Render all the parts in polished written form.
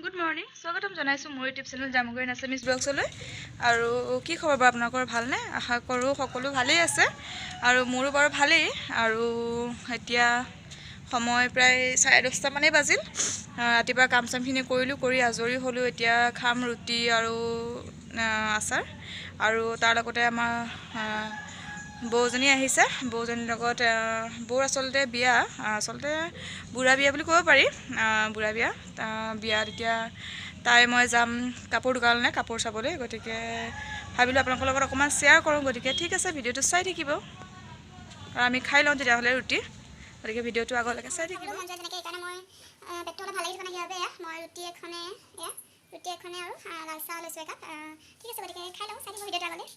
Good morning, স্বাগতম জনাইছোঁ মোৰ ইউটিউব চেনেল জামুগুৰি নাছামিজ ব্লগছলৈ। আৰু কি খবৰ বাৰু আপোনালোকৰ, ভালনে? আশা কৰোঁ সকলো ভালেই আছে আৰু মোৰো বাৰু ভালেই। আৰু এতিয়া সময় প্ৰায় 10:30মানেই বাজিল। ৰাতিপুৱা কাম চামখিনি কৰিলোঁ, কৰি আজৰি হ'লোঁ। এতিয়া খাম ৰুটি আৰু আচাৰ, আৰু তাৰ লগতে আমাৰ বৌজনী আহিছে। বৌজনীৰ লগত বৌৰ আচলতে বিয়া, আচলতে বুঢ়া বিয়া বুলি ক'ব পাৰি, বুঢ়া বিয়া। বিয়াত এতিয়া তাই মই যাম কাপোৰ দোকানলৈ কাপোৰ চাবলৈ, গতিকে ভাবিলোঁ আপোনালোকৰ লগত অকণমান শ্বেয়াৰ কৰোঁ। গতিকে ঠিক আছে, ভিডিঅ'টো চাই থাকিব আৰু আমি খাই লওঁ তেতিয়াহ'লে ৰুটি। গতিকে ভিডিঅ'টো আগলৈকে চাই থাকিব। ৰুটি এখনে আৰু লাল চাহ লৈছোঁ একাপ। ঠিক আছে, গতিকে খাই লওঁ, চাই থাকিব ভিডিঅ'টো আগলৈ।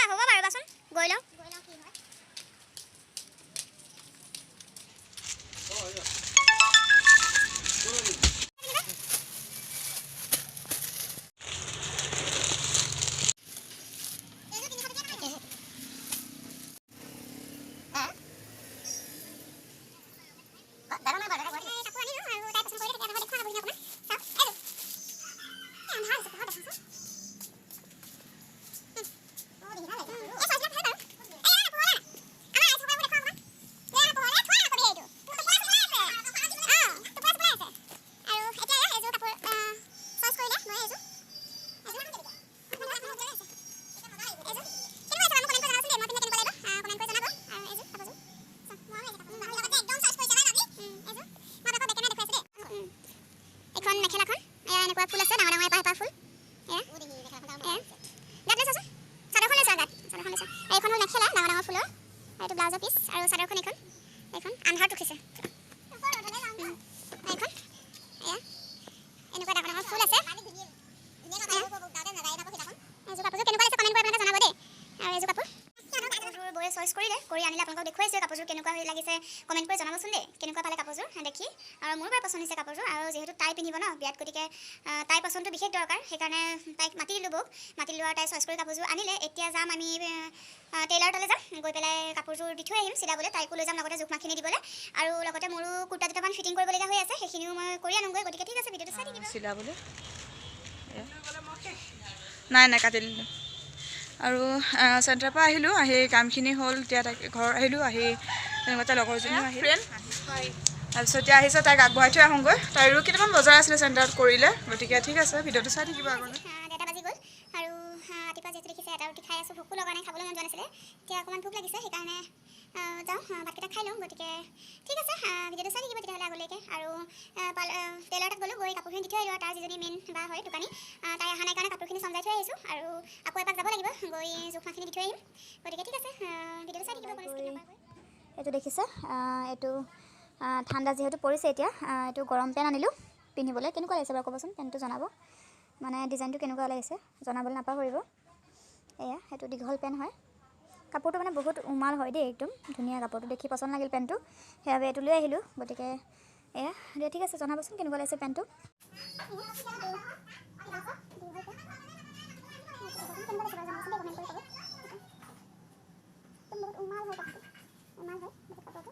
হ'ব বাৰু, ৰ'বাচোন, গৈ লওঁ। এইখন মেখেলাখন, এয়া এনেকুৱা ফুল আছে, ডাঙৰ ডাঙৰ এপাহ এপাহ ফুল। গাত লৈ চাচোন, চাদৰখন লৈ চোৱা, গাত চাদৰখন লৈ চোৱা। এইখন হ'ল মেখেলা, ডাঙৰ ডাঙৰ ফুলৰ, আৰু এইটো ব্লাউজৰ পিচ, আৰু চাদৰখন এইখন, এইখন আন্ধাৰত উঠিছে। এইখন এয়া এনেকুৱা ডাঙৰ ডাঙৰ ফুল আছে। এইযোৰ কাপোৰযোৰ কেনেকুৱা লাগিছে কমেণ্ট কৰি আপোনালোকে জনাব দেই। আৰু এইযোৰ কাপোৰ বৌয়ে চইচ কৰিলে, কৰি আনিলে, আপোনালোকক দেখুৱাইছোঁ কাপোৰযোৰ কেনেকুৱা লাগিছে কমেণ্ট কৰি জনাবচোন দেই, কেনেকুৱা পালে কাপোৰযোৰ দেখি। আৰু মোৰ বাৰু পচন্দ হৈছে কাপোৰযোৰ, আৰু যিহেতু তাই পিন্ধিব ন বিয়াত, গতিকে তাইৰ পচন্দটো বিশেষ দৰকাৰ, সেইকাৰণে তাইক মাতি দিলোঁ, বৌক মাতি দিলোঁ আৰু তাই চইচ কৰি কাপোৰযোৰ আনিলে। এতিয়া যাম আমি টেইলাৰ তালৈ যাম, গৈ পেলাই কাপোৰযোৰ দি থৈ আহিম চিলাবলৈ, তাইকো লৈ যাম লগতে জোখমাখখিনি দিবলৈ, আৰু লগতে মোৰো কুৰ্তা দুটামান ফিটিং কৰিবলগীয়া হৈ আছে, সেইখিনিও মই কৰি আনোগৈ। গতিকে ঠিক আছে, ভিডিঅ'টো চাই থাকিব। চিলাবলৈ নাই নাই কাটি দিলোঁ। আৰু চেণ্টাৰৰ পৰা আহিলোঁ, আহি কামখিনি হ'ল, এতিয়া তাইক ঘৰত আহিলোঁ, আহি তেনেকুৱা তাই লগৰজনীও আহিল, তাৰপিছত এতিয়া আহিছে, তাইক আগবঢ়াই থৈ আহোঁগৈ। তাইৰো কেইটামান বজাৰ আছিলে চেণ্টাৰত কৰিলে। গতিকে ঠিক আছে, ভিডিঅ'টো চাই থাকিব আগলৈ। 1:30 বাজি গ'ল আৰু ৰাতিপুৱা যিহেতু দেখিছে এটা ৰুটি খাই আছোঁ, ভোকো লগা নাই, খাবলৈ মন যোৱা নাছিলে, এতিয়া অকণমান ভোক লাগিছে, সেইকাৰণে যাওঁ ভাতকেইটা খাই লওঁ। গতিকে ঠিক আছে, ভিডিঅ'টো চাই থাকিব তেতিয়াহ'লে আগলৈকে। আৰু টেইলাৰ তাত গ'লোঁ, গৈ কাপোৰখিনি দি থৈ আহিলোঁ, আৰু তাৰ যিজনী মেইন বা হয় দোকানী, তাই অহা নাই কাৰণে কাপোৰখিনি চমজাই থৈ আহিছোঁ, আৰু আকৌ এপাক যাব লাগিব, গৈ জোখমাখখিনি দি থৈ আহিম। গতিকে ঠিক আছে, ভিডিঅ'টো চাই থাকিব। এইটো দেখিছে, এইটো ঠাণ্ডা যিহেতু পৰিছে এতিয়া, এইটো গৰম পেণ্ট আনিলোঁ পিন্ধিবলৈ। কেনেকুৱা লাগিছে বাৰু ক'বচোন, পেণ্টটো জনাব, মানে ডিজাইনটো কেনেকুৱা লাগিছে জনাবলৈ নাপাহৰিব। এয়া সেইটো দীঘল পেণ্ট হয়, কাপোৰটো মানে বহুত উমাল হয় দেই, একদম ধুনীয়া কাপোৰটো, দেখি পচন্দ লাগিল পেণ্টটো, সেইবাবে এইটো লৈ আহিলোঁ। গতিকে এয়া দিয়া, ঠিক আছে, জনাবচোন কেনেকুৱা লাগিছে পেণ্টটো।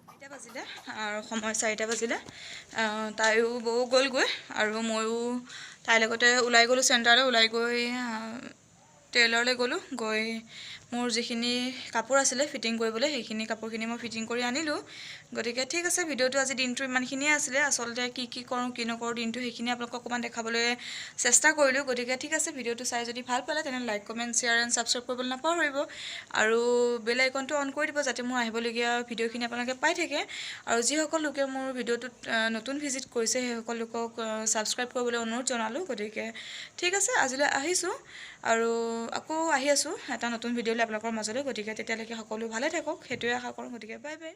4টা বাজিলে আৰু সময় 4টা বাজিলে। তাইও বৌ গ'লগৈ আৰু ময়ো তাইৰ লগতে ওলাই গ'লোঁ চেণ্টাৰলৈ, ওলাই গৈ টেইলৰলৈ গ'লোঁ, গৈ মোৰ যিখিনি কাপোৰ আছিলে ফিটিং কৰিবলৈ, সেইখিনি কাপোৰখিনি মই ফিটিং কৰি আনিলোঁ। গতিকে ঠিক আছে, ভিডিঅ'টো আজি দিনটো ইমানখিনিয়ে আছিলে। আচলতে কি কি কৰোঁ কি নকৰোঁ দিনটো সেইখিনি আপোনালোকক অকণমান দেখাবলৈ চেষ্টা কৰিলোঁ। গতিকে ঠিক আছে, ভিডিঅ'টো চাই যদি ভাল পালে তেনেহ'লে like, comment, share and subscribe কৰিবলৈ নাপাহৰিব, আৰু বেল আইকনটো অন কৰি দিব যাতে মোৰ আহিবলগীয়া ভিডিঅ'খিনি আপোনালোকে পাই থাকে। আৰু যিসকল লোকে মোৰ ভিডিঅ'টোত নতুন ভিজিট কৰিছে সেইসকল লোকক ছাবস্ক্ৰাইব কৰিবলৈ অনুৰোধ জনালোঁ। গতিকে ঠিক আছে, আজিলৈ আহিছোঁ আৰু আকৌ আহি আছোঁ এটা নতুন ভিডিঅ'লৈ আপোনালোকৰ মাজলৈ। গতিকে তেতিয়ালৈকে সকলো ভালে থাকক সেইটোৱে আশা কৰোঁ। গতিকে বাই বাই।